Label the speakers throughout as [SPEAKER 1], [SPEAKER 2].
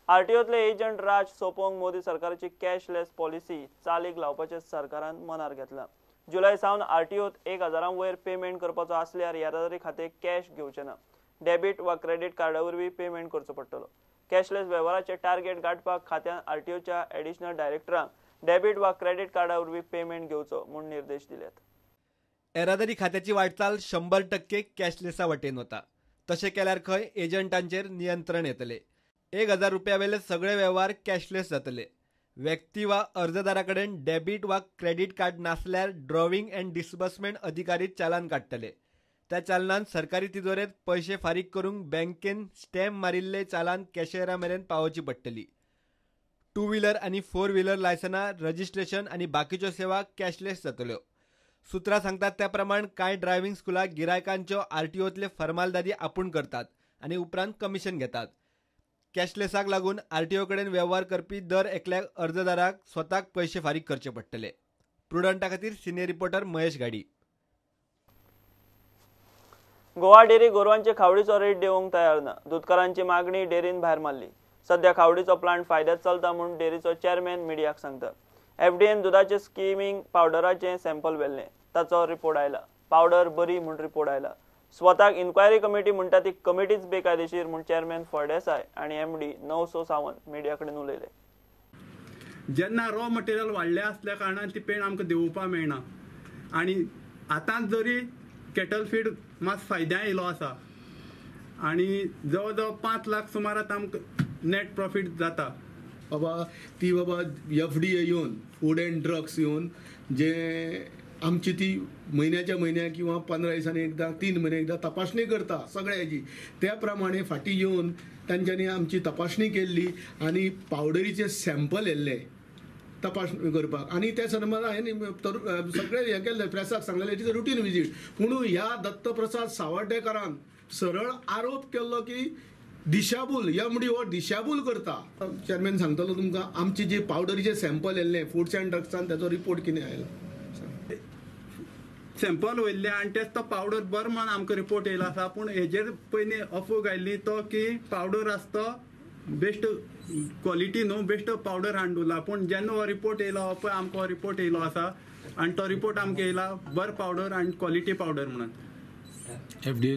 [SPEAKER 1] आरटीओतले agent राज सोंपोवंक मोदी सरकाराची cashless policy चालीक लावपाचें सरकारान मनार घेतलां. जुलय सावन आरटीओत 1000 वयर पेमेंट करपाचो आसल्यार येरादारी खातें कॅश घेवचें ना. डेबीट वा क्रेडीट कार्डा वरवीं पेमेंट करचो पडटलो. कॅशलेस वेव्हाराचे टार्गेट गांठपाक खात्यान आरटीओच्या एडिशनल डायरेक्टरांक डेबीट वा क्रेडीट कार्डा वरवीं पेमेंट घेवचो म्हूण निर्देश दिल्यात.
[SPEAKER 2] येरादारी खात्याची वाटचाल 100% कॅशलेसा वटेन वता. तशें केल्यार खंय एजंटांचेर नियंत्रण येतलें. 1000 रुपया वेले सगळे वेव्हार कॅशलेस जातले. व्यक्ती वा अर्जदारा कडेन डेबीट वा क्रेडीट कार्ड नासल्यार ड्रॉविंग अँड डिसबर्समेंट अधिकारी चालान काडटले. त्या चालनान सरकारी तिजोरेंत पयशे फारीक करूंक बँकेन स्टॅम्प मारिल्ले चालान कॅशियरा मेरेन पावोवची पडटली. 2 व्हिलर आनी 4 व्हिलर लायसनां, रजिस्ट्रेशन आनी बाकीच्यो सेवा कॅशलेस जातल्यो. सुत्रां सांगतात त्या प्रमाण कांय ड्रायव्हिंग स्कुलां गिरायकांच्यो आरटीओतले फर्मालदादी आपूण करतात आनी उपरांत कमिशन घेतात. कॅशलेसाक लागून आरटीओ कडेन वेव्हार करपी दर एकल्या अर्जदाराक स्वताक पयशे फारीक करचे पडटले. प्रुडंटा खातीर senior reporter Mahesh Ghadi.
[SPEAKER 1] Goa dairy गोरवांचे खावडीचो रेट देवंक तयार ना. दुदकारांची मागणी डेअरीन भायर मारली. सध्या खावडीचो प्लांट फायद्यात चलता म्हूण डेअरीचो चेअरमॅन मिडियाक सांगता. एफडीएन दुदाचे स्किमिंग पावडराचें सॅम्पल व्हेल्लें, ताचो रिपोर्ट आयला. पावडर बरी म्हूण रिपोर्ट आयला. स्वताक इन्क्वायरी कमिटी म्हणटा ती कमिटीच बेकायदेशीर म्हूण चेअरमॅन फळदेसाय आनी एमडी 900 सावंत मिडिया कडेन उलयले.
[SPEAKER 3] जेन्ना रॉ मटेरियल वाडलें आसल्या कारणान ती पेण आमकां देंवोवपाक मेळना आनी आतां जरी कॅटल फीड मात फायद्या येयलो आसा आनी जवळ जवळ 5 लाख सुमार आतां आमकां नेट प्रॉफीट जाता.
[SPEAKER 4] बाबा ती बाबा एफडीए येवन फूड अँड ड्रग्स येवन जे आमची ती म्हयन्याच्या म्हयन्या किंवा 15 दिसांनी एकदां 3 म्हयने एकदां तपासणी करता सगळ्याची, त्या प्रमाणे फाटीं येवन तांच्यांनी आमची तपासणी केल्ली आनी पावडरीचे सॅम्पल येल्ले तपासणी करपाक आनी त्या संदर्भात हांवें सगळें हें केल्लें, प्रेसाक सांगलेलें it is a routine visit. पूण ह्या दत्तप्रसाद सावर्डेकारान सरळ आरोप केल्लो की दिशाभूल, एमडी हो दिशाभूल करता. चेअरमॅन सांगतलो तुमकां आमची जी पावडरीचे सॅम्पल येल्ले फूड्स अँड ड्रग्सान ताचो रिपोर्ट कितें आयलो.
[SPEAKER 3] सॅम्पल वयल्ले आनी तेच तो पावडर बरो म्हण आमकां रिपोर्ट येयलो आसा. पूण हेजेर पयलीं अफवा घायल्ली तो की पावडर आसा तो बेस्ट क्वॉलिटी न्हू, बेस्ट पावडर हाडून दवरला. पूण जेन्ना हो रिपोर्ट येयलो पळय आमकां हो रिपोर्ट येयलो आसा आनी तो रिपोर्ट आमकां येयला बरो पावडर आनी क्वॉलिटी पावडर म्हणून. एफडीए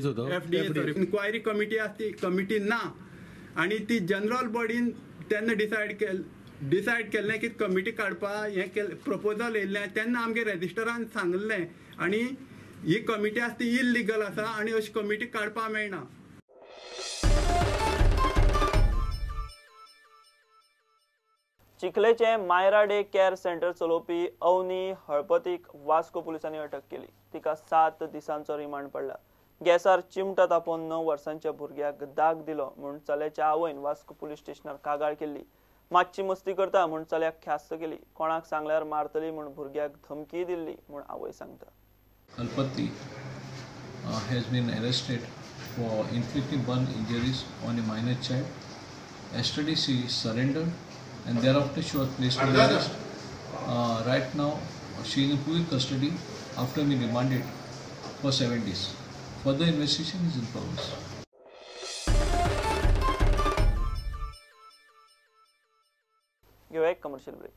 [SPEAKER 3] इन्क्वायरी कमिटी आसा ती कमिटी ना आनी ती जनरल बॉडीन तेन्ना डिसायड केल्लें की कमिटी काडपा हें केलें, प्रपोजल येयल्लें तेन्ना आमगे रेजिस्टरान सांगलें आनी ही कमिटी आसा ती इल्लिगल आसा आनी अशी कमिटी काडपा मेळना.
[SPEAKER 1] चिखलेचे मायरा डे केअर सेंटर चलोवपी अवनी हळपतीक वास्को पुलिसांनी अटक केली. तिका 7 दिसांचो रिमांड पडला. गॅसार चिमटा तापोवन 9 वर्सांच्या भुरग्याक दाग दिलो म्हूण चल्याच्या आवयन वास्को पुलीस स्टेशनार कागाळ केल्ली. मातशी मस्ती करता म्हूण चल्याक ख्यास्त केली. कोणाक सांगल्यार मारतली म्हूण भुरग्याक धमकी दिल्ली म्हूण आवय सांगता.
[SPEAKER 5] Kalpati has been arrested for inflicting burn injuries on a minor child. Yesterday she surrendered and thereafter she was placed under arrest. Right now she is in police custody after being remanded for 7 days. Further investigation is in progress.
[SPEAKER 1] घेऊया एक commercial break.